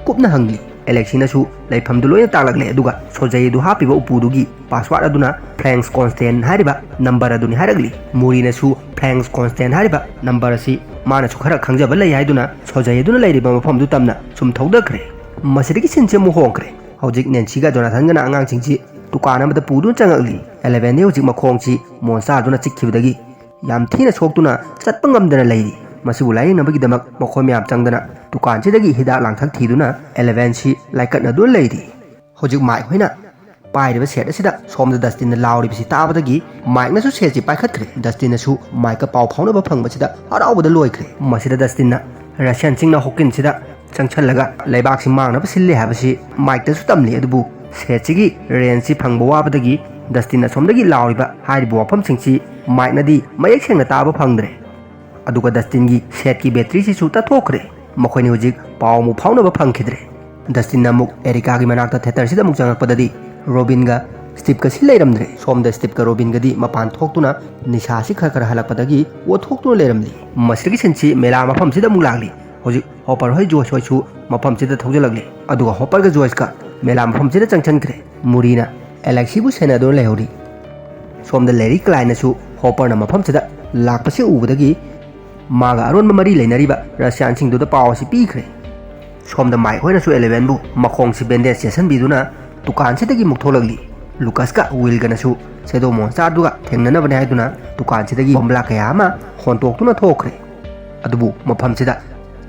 ꯀꯨꯞꯅ ꯍꯪꯂꯤ꯫ ꯑꯦꯂꯦꯛꯁꯤꯅꯁꯨ ꯂꯩꯐꯝꯗꯨ ꯂꯣꯏꯅ ꯇꯥꯛꯂꯛꯂꯦ, ꯑꯗꯨꯒ ꯁꯣꯖꯩ ꯑꯗꯨ ꯍꯥꯞꯄꯤꯕ ꯎꯄꯨꯗꯨꯒꯤ ꯄꯥꯁꯋꯥꯔꯗ ꯑꯗꯨꯅ ꯐ꯭ꯔꯦꯡꯁ ꯀꯣꯟꯁꯇꯦꯟ ꯍꯥꯏꯔꯤꯕ ꯅꯝꯕꯔ ꯑꯗꯨꯅꯤ ꯍꯥꯏꯔꯛꯂꯤ꯫ ꯃꯨꯔꯤꯅꯁꯨ ꯐ꯭ꯔꯦꯡꯁ ꯀꯣꯟꯁꯇꯦꯟ ꯍꯥꯏꯔꯤꯕ ꯅꯝꯕꯔ ꯑꯁꯤ ꯃꯥꯅꯁꯨ ꯈꯔ ꯈꯪꯖꯕ ꯂꯩ ꯍꯥꯏꯗꯨꯅ ꯁꯣꯖꯩ ꯑꯗꯨꯅ ꯂꯩꯔꯤꯕ ꯃꯐꯝꯗꯨ ꯇꯝꯅ ꯁꯨꯝ ꯊꯧꯗꯈ꯭ꯔꯦ꯫ ꯃꯁꯤꯗꯒꯤ ꯁꯤꯟꯁꯤ ꯑꯃꯨꯛ ꯍꯣꯡꯈ꯭ꯔꯦ꯫ ꯍꯧꯖꯤꯛ ꯅꯦꯟꯁꯤꯒ ꯖꯣꯅꯥꯊꯟꯒꯅ ꯑꯉꯥꯡꯁꯤꯡꯁꯤ ꯗꯨꯀꯥꯟ ꯑꯃꯗ ꯄꯨꯗꯨꯅ ꯆꯪꯉꯛꯂꯤ꯫ ꯑꯦꯂꯦꯚꯦꯟꯗꯤ ꯍꯧꯖꯤꯛ ꯃꯈꯣꯡꯁꯤ ꯃꯣꯟꯁꯇꯥꯔꯗꯨꯅ ꯆꯤꯛꯈꯤꯕꯗꯒꯤ ꯌꯥꯝ ꯊꯤꯅ ꯁꯣꯛꯇꯨꯅ ꯆꯠꯄ ꯉꯝꯗꯅ ꯂꯩꯔꯤ꯫ ꯃꯁꯤꯕꯨ ꯂꯥꯌꯦꯡꯅꯕꯒꯤꯗꯃꯛ ꯃꯈꯣꯏ ꯃꯌꯥꯝ ꯆꯪꯗꯅ ꯗꯨꯀꯥꯟꯁꯤꯗꯒꯤ ꯍꯤꯗꯥꯛ ꯂꯥꯡꯊꯛ ꯊꯤꯗꯨꯅ ꯑꯦꯂꯦꯚꯦꯟꯁꯤ ꯂꯥꯏꯀꯠꯅꯗꯨꯅ ꯂꯩꯔꯤ꯫ ꯍꯧꯖꯤꯛ ꯃꯥꯏꯛ ꯍꯣꯏꯅ ꯄꯥꯏꯔꯤꯕ ꯁꯦꯠ ꯑꯁꯤꯗ ꯁꯣꯝꯗ ꯗꯁꯇꯤꯟꯅ ꯂꯥꯎꯔꯤꯕꯁꯤ ꯇꯥꯕꯗꯒꯤ ꯃꯥꯏꯛꯅꯁꯨ ꯁꯦꯠꯁꯤ ꯄꯥꯏꯈꯠꯈ꯭ꯔꯦ꯫ ꯗꯁꯇꯤꯟꯅꯁꯨ ꯃꯥꯏꯛꯀ ꯄꯥꯎ ꯐꯥꯎꯅꯕ ꯐꯪꯕꯁꯤꯗ ꯍꯔꯥꯎꯕꯗ ꯂꯣꯏꯈ꯭ꯔꯦ꯫ ꯃꯁꯤꯗ ꯗꯁꯇꯤꯟꯅ ꯔꯁꯤꯌꯥꯟꯁꯤꯡꯅ ꯍꯣꯀꯤꯟꯁꯤꯗ ꯆꯪꯁꯜꯂꯒ ꯂꯩꯕꯥꯛꯁꯤ ꯃꯥꯡꯅꯕ ꯁꯤꯜꯂꯦ ꯍꯥꯏꯕꯁꯤ ꯃꯥꯏꯛꯇꯁꯨ ꯇꯝꯂꯤ꯫ ꯑꯗꯨꯕꯨ ꯁꯦꯠꯁꯤꯒꯤ ꯔꯦꯟꯖꯁꯤ ꯐꯪꯕ ꯋꯥꯕꯗꯒꯤ ꯗꯁꯇꯤꯟ ꯑꯁꯣꯝꯗꯒꯤ ꯂꯥꯎꯔꯤꯕ ꯍꯥꯏꯔꯤꯕ ꯋꯥꯐꯝꯁꯤꯡꯁꯤ ꯃꯥꯏꯛꯅꯗꯤ ꯃꯌꯦꯛ ꯁꯦꯡꯅ ꯇꯥꯕ ꯐꯪꯗ꯭ꯔꯦ꯫ ꯑꯗꯨꯒ ꯗꯁꯇꯤꯟꯒꯤ ꯁꯦꯠꯀꯤ ꯕꯦꯇ꯭ꯔꯤꯁꯤꯁꯨ ꯇꯠꯊꯣꯛꯈ꯭ꯔꯦ꯫ ꯃꯈꯣꯏꯅꯤ ꯍꯧꯖꯤꯛ ꯄꯥꯎ ꯑꯃꯨꯛ ꯐꯥꯎꯅꯕ ꯐꯪꯈꯤꯗ꯭ꯔꯦ꯫ ꯗꯁꯇꯤꯟꯅ ꯑꯃꯨꯛ ꯑꯦꯔꯤꯀꯥꯒꯤ ꯃꯅꯥꯛꯇ ꯊꯦꯇꯔꯁꯤꯗ ꯑꯃꯨꯛ ꯆꯪꯉꯛꯄꯗꯗꯤ ꯔꯣꯕꯤꯟꯒ ꯁ꯭ꯇꯤꯞꯀꯁꯤ ꯂꯩꯔꯝꯗ꯭ꯔꯦ꯫ ꯁꯣꯝꯗ ꯁ꯭ꯇꯤꯞꯀ ꯔꯣꯕꯤꯟꯒꯗꯤ ꯃꯄꯥꯟ ꯊꯣꯛꯇꯨꯅ ꯅꯤꯁꯥꯁꯤ ꯈꯔ ꯈꯔ ꯍꯜꯂꯛꯄꯗꯒꯤ ꯑꯣꯠꯊꯣꯛꯇꯨꯅ ꯂꯩꯔꯝꯂꯤ꯫ ꯃꯁꯤꯗꯒꯤ ꯁꯤꯟꯁꯤ ꯃꯦꯂꯥ ꯃꯐꯝꯁꯤꯗ ꯑꯃꯨꯛ ꯂꯥꯛꯂꯤ꯫ ꯍꯧꯖꯤꯛ ꯍꯣꯄꯔ ꯍꯣꯏ, ꯖꯣꯏꯁ ꯍꯣꯏꯁꯨ ꯃꯐꯝꯁꯤꯗ ꯊꯧꯖꯤꯜꯂꯛꯂꯤ꯫ ꯑꯗꯨꯒ ꯍꯣꯄꯔꯒ ꯖꯣꯏꯁꯀ ꯃꯦꯂꯥ ꯃꯐꯝꯁꯤꯗ ꯆꯪꯁꯤꯟꯈ꯭ꯔꯦ꯫ ꯃꯨꯔꯤꯅ ꯑꯦꯂꯦꯛꯁꯤꯕꯨ ꯁꯦꯟꯅꯗꯨꯅ ꯂꯩꯍꯧꯔꯤ꯫ ꯁꯣꯝꯗ ꯂꯦꯔꯤ ꯀ꯭ꯂꯥꯏꯟꯅꯁꯨ ꯍꯣꯄꯔꯅ ꯃꯐꯝꯁꯤꯗ ꯂꯥꯛꯄꯁꯤ ꯎꯕꯗꯒꯤ ꯃꯥꯒ ꯑꯔꯣꯟꯕ ꯃꯔꯤ ꯂꯩꯅꯔꯤꯕ ꯔꯁꯤꯌꯥꯟꯁꯤꯡꯗꯨꯗ ꯄꯥꯎ ꯑꯁꯤ ꯄꯤꯈ꯭ꯔꯦ꯫ ꯁꯣꯝꯗ ꯃꯥꯏꯛ ꯍꯣꯏꯅꯁꯨ ꯑꯦꯂꯦꯚꯦꯟꯕꯨ ꯃꯈꯣꯡꯁꯤ ꯕꯦꯟꯗꯦꯖ ꯆꯦꯠꯁꯤꯟꯕꯤꯗꯨꯅ ꯗꯨꯀꯥꯟꯁꯤꯗꯒꯤ ꯑꯃꯨꯛ ꯊꯣꯛꯂꯛꯂꯤ꯫ ꯂꯨꯀꯁꯀ ꯋꯤꯜꯒꯅꯁꯨ ꯁꯦꯗꯣ ꯃꯣꯟꯁꯇꯥꯔꯗꯨꯒ ꯊꯦꯡꯅꯅꯕꯅꯤ ꯍꯥꯏꯗꯨꯅ ꯗꯨꯀꯥꯟꯁꯤꯗꯒꯤ ꯕꯣꯝꯕ꯭ꯂꯥ ꯀꯌꯥ ꯑꯃ ꯍꯣꯟꯇꯣꯛꯇꯨꯅ ꯊꯣꯛꯈ꯭ꯔꯦ꯫ ꯑꯗꯨꯕꯨ ꯃꯐꯝꯁꯤꯗ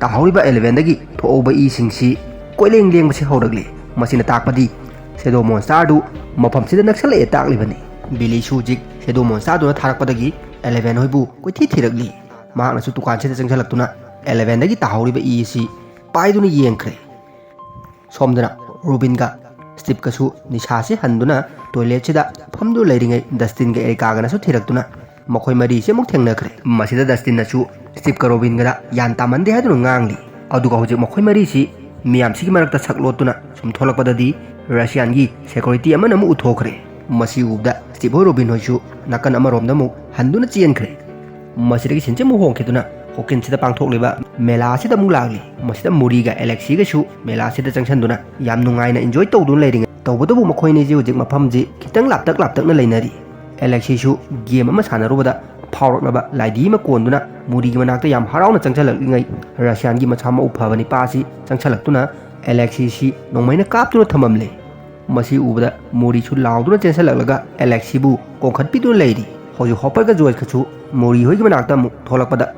ꯇꯥꯍꯧꯔꯤꯕ ꯑꯦꯂꯦꯚꯦꯟꯗꯒꯤ ꯊꯣꯛꯍꯧꯕ ꯏꯁꯤꯡꯁꯤ ꯀꯣꯏꯂꯦꯡ ꯂꯦꯡꯕꯁꯤ ꯍꯧꯔꯛꯂꯤ꯫ ꯃꯁꯤꯅ ꯇꯥꯛꯄꯗꯤ ꯁꯦꯗꯣ ꯃꯣꯟꯁꯇꯥꯔꯗꯨ ꯃꯐꯝꯁꯤꯗ ꯅꯛꯁꯜꯂꯛꯑꯦ ꯇꯥꯛꯂꯤꯕꯅꯤ꯫ ꯕꯤꯂꯤꯁꯨ ꯍꯧꯖꯤꯛ ꯁꯦꯗꯣ ꯃꯣꯟꯁꯇꯥꯔꯗꯨꯅ ꯊꯥꯔꯛꯄꯗꯒꯤ ꯑꯦꯂꯦꯚꯦꯟ ꯍꯣꯏꯕꯨ ꯀꯣꯏꯊꯤ ꯊꯤꯔꯛꯂꯤ꯫ ꯃꯍꯥꯛꯅꯁꯨ ꯗꯨꯀꯥꯟꯁꯤꯗ ꯆꯪꯁꯤꯜꯂꯛꯇꯨꯅ ꯑꯦꯂꯦꯚꯦꯟꯗꯒꯤ ꯇꯥꯍꯧꯔꯤꯕ ꯏ ꯑꯁꯤ ꯄꯥꯏꯗꯨꯅ ꯌꯦꯡꯈ꯭ꯔꯦ꯫ ꯁꯣꯝꯗꯅ ꯔꯣꯕꯤꯟꯒ ꯁ꯭ꯇꯤꯞꯀꯁꯨ ꯅꯤꯁꯥꯁꯤ ꯍꯟꯗꯨꯅ ꯇꯣꯏꯂꯦꯠꯁꯤꯗ ꯐꯝꯗꯨꯅ ꯂꯩꯔꯤꯉꯩ ꯗꯁꯇꯤꯟꯒ ꯑꯦꯔꯤꯀꯥꯒꯅꯁꯨ ꯊꯤꯔꯛꯇꯨꯅ ꯃꯈꯣꯏ ꯃꯔꯤꯁꯤ ꯑꯃꯨꯛ ꯊꯦꯡꯅꯈ꯭ꯔꯦ꯫ ꯃꯁꯤꯗ ꯗꯁꯇꯤꯟꯅꯁꯨ ꯁ꯭ꯇꯤꯞꯀ ꯔꯣꯕꯤꯟꯒꯗ ꯒ꯭ꯌꯥꯟ ꯇꯥꯃꯟꯗꯦ ꯍꯥꯏꯗꯨꯅ ꯉꯥꯡꯂꯤ꯫ ꯑꯗꯨꯒ ꯍꯧꯖꯤꯛ ꯃꯈꯣꯏ ꯃꯔꯤꯁꯤ ꯃꯤꯌꯥꯝꯁꯤꯒꯤ ꯃꯔꯛꯇ ꯁꯛ ꯂꯣꯠꯇꯨꯅ ꯁꯨꯝ ꯊꯣꯛꯂꯛꯄꯗꯗꯤ ꯔꯁꯤꯌꯥꯟꯒꯤ ꯁꯦꯀ꯭ꯌꯨꯔꯤꯇꯤ ꯑꯃꯅ ꯑꯃꯨꯛ ꯎꯊꯣꯛꯈ꯭ꯔꯦ꯫ ꯃꯁꯤ ꯎꯕꯗ ꯁ꯭ꯇꯤꯞ ꯍꯣꯏ ꯔꯣꯕꯤꯟ ꯍꯣꯏꯁꯨ ꯅꯥꯀꯟ ꯑꯃꯔꯣꯝꯗ ꯑꯃꯨꯛ ꯍꯟꯗꯨꯅ ꯆꯦꯟꯈ꯭ꯔꯦ꯫ ꯃꯁꯤꯗꯒꯤ ꯁꯤꯟꯁꯤ ꯑꯃꯨꯛ ꯍꯣꯡꯈꯤꯗꯨꯅ ꯍꯣꯀꯤꯟꯁꯤꯗ ꯄꯥꯡꯊꯣꯛꯂꯤꯕ ꯃꯦꯂꯥꯁꯤꯗ ꯑꯃꯨꯛ ꯂꯥꯛꯂꯤ꯫ ꯃꯁꯤꯗ ꯃꯨꯔꯤꯒ ꯑꯦꯂꯦꯛꯁꯤꯒꯁꯨ ꯃꯦꯂꯥꯁꯤꯗ ꯆꯪꯁꯤꯟꯗꯨꯅ ꯌꯥꯝ ꯅꯨꯡꯉꯥꯏꯅ ꯏꯟꯖꯣꯏ ꯇꯧꯗꯨꯅ ꯂꯩꯔꯤꯉꯩ ꯇꯧꯕꯇꯕꯨ ꯃꯈꯣꯏ ꯑꯅꯤꯁꯤ ꯍꯧꯖꯤꯛ ꯃꯐꯝꯁꯤ ꯈꯤꯇꯪ ꯂꯥꯞꯇꯛ ꯂꯥꯞꯇꯛꯅ ꯂꯩꯅꯔꯤ꯫ ꯑꯦꯂꯦꯛꯁꯤꯁꯨ ꯒꯦꯝ ꯑꯃ ꯁꯥꯟꯅꯔꯨꯕꯗ ꯐꯥꯎꯔꯛꯂꯕ ꯂꯥꯏꯙꯤ ꯑꯃ ꯀꯣꯟꯗꯨꯅ ꯃꯨꯔꯤꯒꯤ ꯃꯅꯥꯛꯇ ꯌꯥꯝ ꯍꯔꯥꯎꯅ ꯆꯪꯁꯤꯜꯂꯛꯂꯤꯉꯩ ꯔꯁꯤꯌꯥꯟꯒꯤ ꯃꯁꯥ ꯃꯎ ꯐꯕ ꯅꯤꯄꯥ ꯑꯁꯤ ꯆꯪꯁꯤꯜꯂꯛꯇꯨꯅ ꯑꯦꯂꯦꯛꯁꯤꯁꯤ ꯅꯣꯡꯃꯩꯅ ꯀꯥꯞꯇꯨꯅ ꯊꯝꯃꯝꯂꯦ꯫ ꯃꯁꯤ ꯎꯕꯗ ꯃꯨꯔꯤꯁꯨ ꯂꯥꯎꯗꯨꯅ ꯆꯦꯟꯁꯤꯜꯂꯛꯂꯒ ꯑꯦꯂꯦꯛꯁꯤꯕꯨ ꯀꯣꯟꯈꯠꯄꯤꯗꯨꯅ ꯂꯩꯔꯤ꯫ ꯍꯧꯖꯤꯛ ꯍꯣꯄꯔꯒ ꯖꯣꯏꯁꯀꯁꯨ ꯃꯨꯔꯤ ꯍꯣꯏꯒꯤ ꯃꯅꯥꯛꯇ ꯑꯃꯨꯛ ꯊꯣꯛꯂꯛꯄꯗ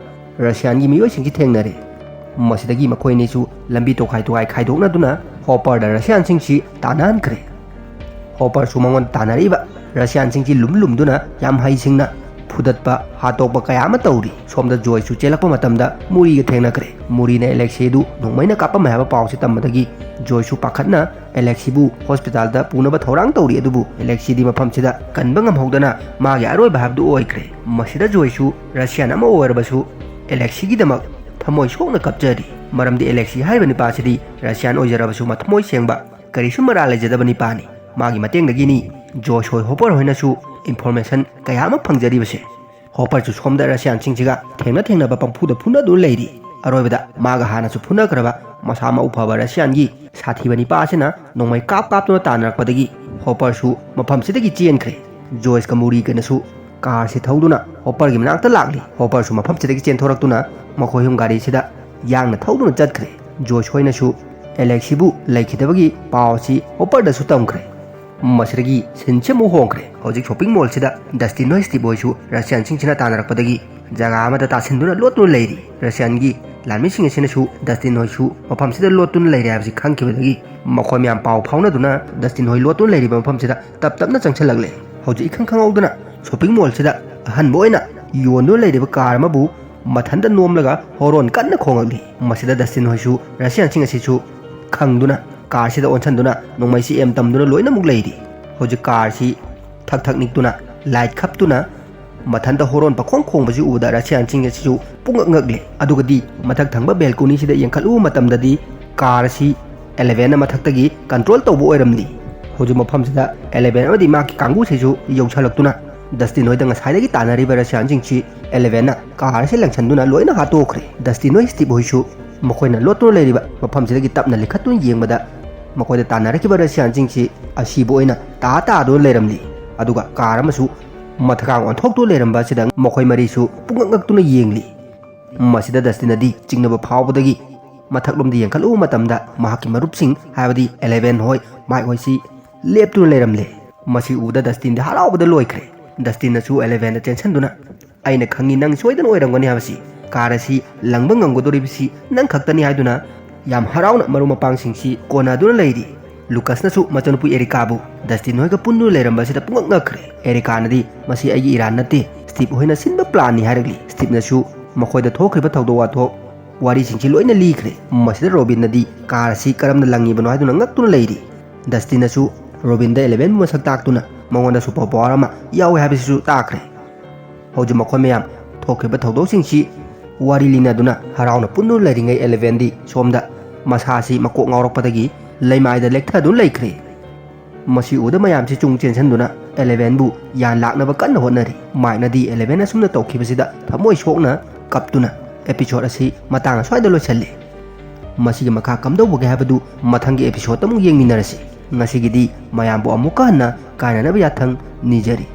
ꯔꯁꯤꯌꯥꯟꯒꯤ ꯃꯤꯑꯣꯏꯁꯤꯡꯁꯤ ꯊꯦꯡꯅꯔꯦ꯫ ꯃꯁꯤꯗꯒꯤ ꯃꯈꯣꯏ ꯑꯅꯤꯁꯨ ꯂꯝꯕꯤ ꯇꯣꯈꯥꯏ ꯇꯣꯈꯥꯏ ꯈꯥꯏꯗꯣꯛꯅꯗꯨꯅ ꯍꯣꯄꯔꯗ ꯔꯁꯤꯌꯥꯟꯁꯤꯡꯁꯤ ꯇꯥꯟꯅꯍꯟꯈ꯭ꯔꯦ꯫ ꯍꯣꯄꯔꯁꯨ ꯃꯉꯣꯟꯗ ꯇꯥꯟꯅꯔꯛꯏꯕ ꯔꯁꯤꯌꯥꯟꯁꯤꯡꯁꯤ ꯂꯨꯝ ꯂꯨꯝꯗꯨꯅ ꯌꯥꯝ ꯍꯩꯁꯤꯡꯅ ꯐꯨꯗꯠꯄ ꯍꯥꯠꯇꯣꯛꯄ ꯀꯌꯥ ꯑꯃ ꯇꯧꯔꯤ꯫ ꯁꯣꯝꯗ ꯖꯣꯏꯁꯨ ꯆꯦꯜꯂꯛꯄ ꯃꯇꯝꯗ ꯃꯨꯔꯤꯒ ꯊꯦꯡꯅꯈ꯭ꯔꯦ꯫ ꯃꯨꯔꯤꯅ ꯑꯦꯂꯦꯛꯁꯤꯗꯨ ꯅꯣꯡꯃꯩꯅ ꯀꯥꯞꯄꯝꯃꯦ ꯍꯥꯏꯕ ꯄꯥꯎꯁꯤ ꯇꯝꯕꯗꯒꯤ ꯖꯣꯏꯁꯨ ꯄꯥꯈꯠꯅ ꯑꯦꯂꯦꯛꯁꯤꯕꯨ ꯍꯣꯁꯄꯤꯇꯥꯜꯗ ꯄꯨꯅꯕ ꯊꯧꯔꯥꯡ ꯇꯧꯔꯤ꯫ ꯑꯗꯨꯕꯨ ꯑꯦꯂꯦꯛꯁꯤꯗꯤ ꯃꯐꯝꯁꯤꯗ ꯀꯟꯕ ꯉꯝꯍꯧꯗꯅ ꯃꯥꯒꯤ ꯑꯔꯣꯏꯕ ꯍꯥꯏꯕꯗꯨ ꯑꯣꯏꯈ꯭ꯔꯦ꯫ ꯃꯁꯤꯗ ꯖꯣꯏꯁꯨ ꯔꯁꯤꯌꯥꯟ ꯑꯃ ꯑꯣꯏꯔꯕꯁꯨ ꯑꯦꯂꯦꯛꯁꯤꯒꯤꯗꯃꯛ ꯊꯃꯣꯏ ꯁꯣꯛꯅ ꯀꯞꯆꯔꯤ꯫ ꯃꯔꯝꯗꯤ ꯑꯦꯂꯦꯛꯁꯤ ꯍꯥꯏꯔꯤꯕ ꯅꯤꯄꯥꯁꯤꯗꯤ ꯔꯁꯤꯌꯥꯟ ꯑꯣꯏꯖꯔꯕꯁꯨ ꯃꯊꯃꯣꯏ ꯁꯦꯡꯕ ꯀꯔꯤꯁꯨ ꯃꯔꯥꯜ ꯂꯩꯖꯗꯕ ꯅꯤꯄꯥꯅꯤ꯫ ꯃꯥꯒꯤ ꯃꯇꯦꯡꯗꯒꯤꯅꯤ ꯖꯣꯏꯁ ꯍꯣꯏ ꯍꯣꯄꯔ ꯍꯣꯏꯅꯁꯨ ꯏꯟꯐꯣꯔꯃꯦꯁꯟ ꯀꯌꯥ ꯑꯃ ꯐꯪꯖꯔꯤꯕꯁꯦ꯫ ꯍꯣꯄꯔꯁꯨ ꯁꯣꯝꯗ ꯔꯁꯤꯌꯥꯟꯁꯤꯡꯁꯤꯒ ꯊꯦꯡꯅ ꯊꯦꯡꯅꯕ ꯄꯪꯐꯨꯗ ꯐꯨꯅꯗꯨꯅ ꯂꯩꯔꯤ꯫ ꯑꯔꯣꯏꯕꯗ ꯃꯥꯒ ꯍꯥꯟꯅꯁꯨ ꯐꯨꯅꯈ꯭ꯔꯕ ꯃꯁꯥ ꯃꯎ ꯐꯕ ꯔꯁꯤꯌꯥꯟꯒꯤ ꯁꯥꯊꯤꯕ ꯅꯤꯄꯥ ꯑꯁꯤꯅ ꯅꯣꯡꯃꯩ ꯀꯥꯞ ꯀꯥꯞꯇꯨꯅ ꯇꯥꯟꯅꯔꯛꯄꯗꯒꯤ ꯍꯣꯄꯔꯁꯨ ꯃꯐꯝꯁꯤꯗꯒꯤ ꯆꯦꯟꯈ꯭ꯔꯦ꯫ ꯖꯣꯏꯁꯀ ꯃꯨꯔꯤꯒꯅꯁꯨ ꯀꯥꯔꯁꯤ ꯊꯧꯗꯨꯅ ꯍꯣꯄꯔꯒꯤ ꯃꯅꯥꯛꯇ ꯂꯥꯛꯂꯤ꯫ ꯍꯣꯄꯔꯁꯨ ꯃꯐꯝꯁꯤꯗꯒꯤ ꯆꯦꯟꯊꯣꯔꯛꯇꯨꯅ ꯃꯈꯣꯏ ꯑꯍꯨꯝ ꯒꯥꯔꯤꯁꯤꯗ ꯌꯥꯡꯅ ꯊꯧꯗꯨꯅ ꯆꯠꯈ꯭ꯔꯦ꯫ ꯖꯣꯏꯁ ꯍꯣꯏꯅꯁꯨ ꯑꯦꯂꯦꯛꯁꯤꯕꯨ ꯂꯩꯈꯤꯗꯕꯒꯤ ꯄꯥꯎ ꯑꯁꯤ ꯍꯣꯄꯔꯗꯁꯨ ꯇꯝꯈ꯭ꯔꯦ꯫ ꯃꯁꯤꯗꯒꯤ ꯁꯤꯟꯁꯤ ꯑꯃꯨꯛ ꯍꯣꯡꯈ꯭ꯔꯦ꯫ ꯍꯧꯖꯤꯛ ꯁꯣꯄꯤꯡ ꯃꯣꯜꯁꯤꯗ ꯗꯁꯇꯤꯟ ꯍꯣꯏ ꯁ꯭ꯇꯤꯞ ꯍꯣꯏꯁꯨ ꯔꯁꯤꯌꯥꯟꯁꯤꯡꯁꯤꯅ ꯇꯥꯟꯅꯔꯛꯄꯗꯒꯤ ꯖꯒꯥ ꯑꯃꯗ ꯇꯥꯁꯤꯟꯗꯨꯅ ꯂꯣꯠꯇꯨꯅ ꯂꯩꯔꯤ꯫ ꯔꯁꯤꯌꯥꯟꯒꯤ ꯂꯥꯟꯃꯤꯁꯤꯡ ꯑꯁꯤꯅꯁꯨ ꯗꯁꯇꯤꯟ ꯍꯣꯏꯁꯨ ꯃꯐꯝꯁꯤꯗ ꯂꯣꯠꯇꯨꯅ ꯂꯩꯔꯦ ꯍꯥꯏꯕꯁꯤ ꯈꯪꯈꯤꯕꯗꯒꯤ ꯃꯈꯣꯏ ꯃꯌꯥꯝ ꯄꯥꯎ ꯐꯥꯎꯅꯗꯨꯅ ꯗꯁꯇꯤꯟ ꯍꯣꯏ ꯂꯣꯠꯇꯨꯅ ꯂꯩꯔꯤꯕ ꯃꯐꯝꯁꯤꯗ ꯇꯞ ꯇꯞꯅ ꯆꯪꯁꯤꯜꯂꯛꯂꯦ꯫ ꯍꯧꯖꯤꯛ ꯏꯈꯪ ꯈꯪꯍꯧꯗꯅ ꯁꯣꯄꯤꯡ ꯃꯣꯜꯁꯤꯗ ꯑꯍꯟꯕ ꯑꯣꯏꯅ ꯌꯣꯟꯗꯨꯅ ꯂꯩꯔꯤꯕ ꯀꯥꯔ ꯑꯃꯕꯨ ꯃꯊꯟꯇ ꯅꯣꯝꯂꯒ ꯍꯣꯔꯣꯟ ꯀꯟꯅ ꯈꯣꯡꯂꯛꯂꯤ꯫ ꯃꯁꯤꯗ ꯗꯁꯇꯤꯟ ꯍꯣꯏꯁꯨ ꯔꯁꯤꯌꯥꯟꯁꯤꯡ ꯑꯁꯤꯁꯨ ꯈꯪꯗꯨꯅ ꯀꯥꯔꯁꯤꯗ ꯑꯣꯟꯁꯤꯟꯗꯨꯅ ꯅꯣꯡꯃꯩꯁꯤ ꯑꯦꯝ ꯇꯝꯗꯨꯅ ꯂꯣꯏꯅꯃꯛ ꯂꯩꯔꯤ꯫ ꯍꯧꯖꯤꯛ ꯀꯥꯔꯁꯤ ꯊꯛ ꯊꯛ ꯅꯤꯛꯇꯨꯅ, ꯂꯥꯏꯠ ꯈꯞꯇꯨꯅ, ꯃꯊꯟꯇ ꯍꯣꯔꯣꯟ ꯄꯈꯣꯡ ꯈꯣꯡꯕꯁꯤ ꯎꯕꯗ ꯔꯁꯤꯌꯥꯟꯁꯤꯡ ꯑꯁꯤꯁꯨ ꯄꯨꯡꯉꯛ ꯉꯛꯂꯦ꯫ ꯑꯗꯨꯒꯗꯤ ꯃꯊꯛ ꯊꯪꯕ ꯕꯦꯜꯀꯣꯅꯤꯁꯤꯗ ꯌꯦꯡꯈꯠꯂꯨꯕ ꯃꯇꯝꯗꯗꯤ ꯀꯥꯔ ꯑꯁꯤ ꯑꯦꯂꯦꯚꯦꯟꯅ ꯃꯊꯛꯇꯒꯤ ꯀꯟꯇ꯭ꯔꯣꯜ ꯇꯧꯕ ꯑꯣꯏꯔꯝꯂꯤ꯫ ꯍꯧꯖꯤꯛ ꯃꯐꯝꯁꯤꯗ ꯑꯦꯂꯦꯚꯦꯟ ꯑꯃꯗꯤ ꯃꯍꯥꯛꯀꯤ ꯀꯥꯡꯕꯨꯁꯤꯁꯨ ꯌꯧꯁꯜꯂꯛꯇꯨꯅ ꯗꯁꯇꯤꯟ ꯍꯣꯏꯗ ꯉꯁꯥꯏꯗꯒꯤ ꯇꯥꯟꯅꯔꯤꯕ ꯔꯁꯤꯌꯥꯟꯁꯤꯡꯁꯤ ꯑꯦꯂꯦꯚꯦꯟꯅ ꯀꯥꯔ ꯑꯁꯤ ꯂꯪꯁꯟꯗꯨꯅ ꯂꯣꯏꯅ ꯍꯥꯠꯇꯣꯛꯈ꯭ꯔꯦ꯫ ꯗꯁꯇꯤꯟ ꯍꯣꯏ, ꯁ꯭ꯇꯤꯞ ꯍꯣꯏꯁꯨ ꯃꯈꯣꯏꯅ ꯂꯣꯠꯇꯨꯅ ꯂꯩꯔꯤꯕ ꯃꯐꯝꯁꯤꯗꯒꯤ ꯇꯞꯅ ꯂꯤꯈꯠꯇꯨꯅ ꯌꯦꯡꯕꯗ ꯃꯈꯣꯏꯗ ꯇꯥꯟꯅꯔꯛꯈꯤꯕ ꯔꯁꯤꯌꯥꯟꯁꯤꯡꯁꯤ ꯑꯁꯤꯕ ꯑꯣꯏꯅ ꯇꯥ ꯇꯥꯗꯨꯅ ꯂꯩꯔꯝꯂꯤ꯫ ꯑꯗꯨꯒ ꯀꯥꯔ ꯑꯃꯁꯨ ꯃꯊꯛꯀꯥꯡ ꯑꯣꯟꯊꯣꯛꯇꯨꯅ ꯂꯩꯔꯝꯕ ꯑꯁꯤꯗ ꯃꯈꯣꯏ ꯃꯔꯤꯁꯨ ꯄꯨꯡꯉꯛ ꯉꯛꯇꯨꯅ ꯌꯦꯡꯂꯤ꯫ ꯃꯁꯤꯗ ꯗꯁꯇꯤꯟꯅꯗꯤ ꯆꯤꯡꯅꯕ ꯐꯥꯎꯕꯗꯒꯤ ꯃꯊꯛꯂꯣꯝꯗ ꯌꯦꯡꯈꯠꯂꯨꯕ ꯃꯇꯝꯗ ꯃꯍꯥꯛꯀꯤ ꯃꯔꯨꯞꯁꯤꯡ, ꯍꯥꯏꯕꯗꯤ ꯑꯦꯂꯦꯚꯦꯟ ꯍꯣꯏ, ꯃꯥꯏꯛ ꯍꯣꯏꯁꯤ ꯂꯦꯞꯇꯨꯅ ꯂꯩꯔꯝꯂꯦ꯫ ꯃꯁꯤ ꯎꯕꯗ ꯗꯁꯇꯤꯟꯗꯤ ꯍꯔꯥꯎꯕꯗ ꯂꯣꯏꯈ꯭ꯔꯦ꯫ ꯗꯁꯇꯤꯟꯅꯁꯨ ꯑꯦꯂꯦꯚꯦꯟꯗ ꯆꯦꯟꯁꯤꯟꯗꯨꯅ, "ꯑꯩꯅ ꯈꯪꯏ ꯅꯪ ꯁꯣꯏꯗꯅ ꯑꯣꯏꯔꯝꯒꯅꯤ ꯍꯥꯏꯕꯁꯤ꯫ ꯀꯥꯔ ꯑꯁꯤ ꯂꯪꯕ ꯉꯝꯒꯗꯧꯔꯤꯕꯁꯤ ꯅꯪ ꯈꯛꯇꯅꯤ" ꯍꯥꯏꯗꯨꯅ ꯌꯥꯝ ꯍꯔꯥꯎꯅ ꯃꯔꯨꯞ ꯃꯄꯥꯡꯁꯤꯡꯁꯤ ꯀꯣꯟꯅꯗꯨꯅ ꯂꯩꯔꯤ꯫ ꯂꯨꯀꯁꯅꯁꯨ ꯃꯆꯥꯅꯨꯄꯤ ꯑꯦꯔꯤꯀꯥꯕꯨ ꯗꯁꯇꯤꯟ ꯍꯣꯏꯒ ꯄꯨꯟꯗꯨꯅ ꯂꯩꯔꯝꯕꯁꯤꯗ ꯄꯨꯡꯉꯛ ꯉꯛꯈ꯭ꯔꯦ꯫ ꯑꯦꯔꯤꯀꯥꯅꯗꯤ, "ꯃꯁꯤ ꯑꯩꯒꯤ ꯏꯔꯥꯟ ꯅꯠꯇꯦ, ꯁ꯭ꯇꯤꯞ ꯍꯣꯏꯅ ꯁꯤꯟꯕ ꯄ꯭ꯂꯥꯟꯅꯤ" ꯍꯥꯏꯔꯛꯂꯤ꯫ ꯁ꯭ꯇꯤꯞꯅꯁꯨ ꯃꯈꯣꯏꯗ ꯊꯣꯛꯈ꯭ꯔꯤꯕ ꯊꯧꯗꯣꯛ ꯋꯥꯊꯣꯛ ꯋꯥꯔꯤꯁꯤꯡꯁꯤ ꯂꯣꯏꯅ ꯂꯤꯈ꯭ꯔꯦ꯫ ꯃꯁꯤꯗ ꯔꯣꯕꯤꯟꯅꯗꯤ ꯀꯥꯔ ꯑꯁꯤ ꯀꯔꯝꯅ ꯂꯪꯉꯤꯕꯅꯣ ꯍꯥꯏꯗꯨꯅ ꯉꯛꯇꯨꯅ ꯂꯩꯔꯤ꯫ ꯗꯁꯇꯤꯟꯅꯁꯨ ꯔꯣꯕꯤꯟꯗ ꯑꯦꯂꯦꯚꯦꯟꯕꯨ ꯃꯁꯛ ꯇꯥꯛꯇꯨꯅ ꯃꯉꯣꯟꯗ ꯁꯨꯄꯔ ꯄꯋꯥꯔ ꯑꯃ ꯌꯥꯎꯏ ꯍꯥꯏꯕꯁꯤꯁꯨ ꯇꯥꯛꯈ꯭ꯔꯦ꯫ ꯍꯧꯖꯤꯛ ꯃꯈꯣꯏ ꯃꯌꯥꯝ ꯊꯣꯛꯈꯤꯕ ꯊꯧꯗꯣꯛꯁꯤꯡꯁꯤ ꯋꯥꯔꯤ ꯂꯤꯅꯗꯨꯅ ꯍꯔꯥꯎꯅ ꯄꯨꯟꯗꯨꯅ ꯂꯩꯔꯤꯉꯩ, ꯑꯦꯂꯦꯚꯦꯟꯗꯤ ꯁꯣꯝꯗ ꯃꯁꯥꯁꯤ ꯃꯀꯣꯛ ꯉꯥꯎꯔꯛꯄꯗꯒꯤ ꯂꯩꯃꯥꯏꯗ ꯂꯦꯛꯊꯗꯨꯅ ꯂꯩꯈ꯭ꯔꯦ꯫ ꯃꯁꯤ ꯎꯕꯗ ꯃꯌꯥꯝꯁꯤ ꯆꯨꯡ ꯆꯦꯟꯁꯤꯟꯗꯨꯅ ꯑꯦꯂꯦꯚꯦꯟꯕꯨ ꯌꯥꯟ ꯂꯥꯛꯅꯕ ꯀꯟꯅ ꯍꯣꯠꯅꯔꯤ꯫ ꯃꯥꯏꯛꯅꯗꯤ ꯑꯦꯂꯦꯚꯦꯟ ꯑꯁꯨꯝꯅ ꯇꯧꯈꯤꯕꯁꯤꯗ ꯊꯃꯣꯏ ꯁꯣꯛꯅ ꯀꯞꯇꯨꯅ ꯑꯦꯄꯤꯁꯣꯗ ꯑꯁꯤ ꯃꯇꯥꯡ ꯑꯁ꯭ꯋꯥꯏꯗ ꯂꯣꯏꯁꯤꯜꯂꯤ꯫ ꯃꯁꯤꯒꯤ ꯃꯈꯥ ꯀꯝꯗꯧꯕꯒꯦ ꯍꯥꯏꯕꯗꯨ ꯃꯊꯪꯒꯤ ꯑꯦꯄꯤꯁꯣꯗꯇ ꯑꯃꯨꯛ ꯌꯦꯡꯃꯤꯟꯅꯔꯁꯤ꯫ ꯉꯁꯤꯒꯤꯗꯤ ꯃꯌꯥꯝꯕꯨ ꯑꯃꯨꯛꯀ ꯍꯟꯅ ꯀꯥꯏꯅꯅꯕ ꯌꯥꯊꯪ ꯅꯤꯖꯔꯤ꯫